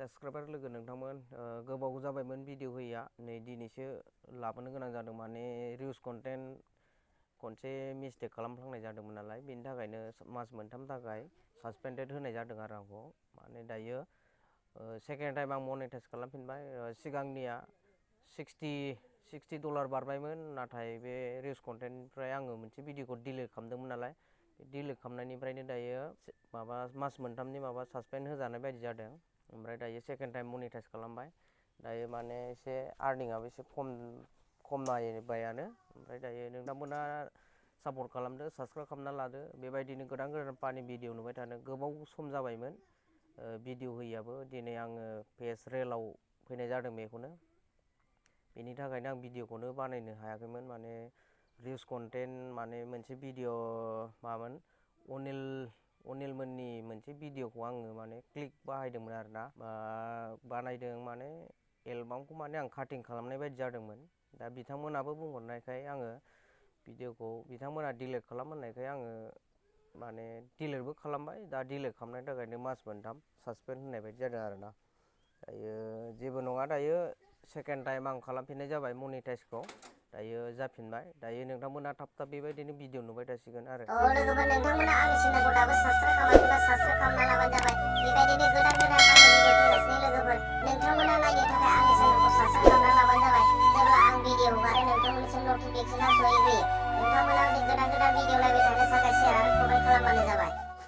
Subscriber लोगो नोंथांमोन गोबाव जाबायमोन भिडिअ होयैया नै दिनैसो लाबोनो गोनां जादों माने रिउस कन्टेन्ट खनसे मिस्टेक खालामफ्लांनाय जादोंमोन नालाय बेनि थाखायनो मास मोनथाम थाखाय सासपेन्डेड होनाय जादों आरो आंखौ माने दायो सेकेन्ड टाइम आं मनेटाइज खालामफिनबाय सिगांनिया $60 बारबायमोन नाथाय बे रिउस कन्टेन्टनिफ्राय आङो मोनसे भिडिअखौ डिलिट खालामदोंमोन नालाय डिलिट खालामनायनिफ्रायनो दायो माबा मास मोनथामनि माबा सासपेन्ड होजानाय बायदि जादों ओमफ्राय दायो सेकेन्ड टाइम मनेटाइज खालामबाय दायो माने एसे आर्निंआबो एसे खमायबायानो ओमफ्राय दायो नोंथांमोना सापर्ट खालामदो साबस्क्राइब खालामना लादो बेबायदिनो गोदान गोदान पानि भिडिअ नुबाय थानो गोबाव सम जाबायमोन भिडिअ होयैयाबो दिनै आङो पेज रेलाव फैनाय जादों बेखौनो बेनि थाखायनो आं भिडिअखौनो बानायनो हायाखैमोन माने रिउस कन्टेन्ट माने मोनसे भिडिअ मामोन अनिलमोननि मोनसे भिडिअखौ आङो माने क्लिक बाहायदोंमोन आरोना बानायदों माने एलबामखौ माने आं काटिं खालामनाय बायदि जादोंमोन दा बिथांमोनाबो बुंहरनायखाय आङो भिडिअखौ बिथांमोना डिलिट खालाम होननायखाय आङो माने डिलिटबो खालामबाय दा डिलिट खालामनायनि थाखायनो मास मोनथाम सासपेन्ड होननाय बायदि जादों आरोना दायो जेबो नङा दायो सेकेन्ड टाइम आं खालामफिननाय जाबाय मनेटाइजखौ दायो जाफिनबाय दायो नोंथांमोना थाब थाब बेबायदिनो भिडिअ नुबाय थासिगोन आरो लोगोफोर नोंथांमोना आंनि चेनेलखौ दाबो साबस्क्राइब खालामाखैबा साबस्क्राइब खालामना लाबानो जाबाय बेबायदिनो गोदान गोदान पानि भिडिअ फैगासिनो लोगोफोर नोंथांमोना नायनो थाखाय आंनि चेनेलखौ साबस्क्राइब खालामना लाबानो जाबाय जेब्ला आं भिडिअ हगारो नोंथांमोननिसिम नटिफिकेसना सहैग्रोयो नोंथांमोना गोदान गोदान भिडिअ नायबाय थानो थाखाय शेयार आरो कमेन्ट खालामबानो जाबाय।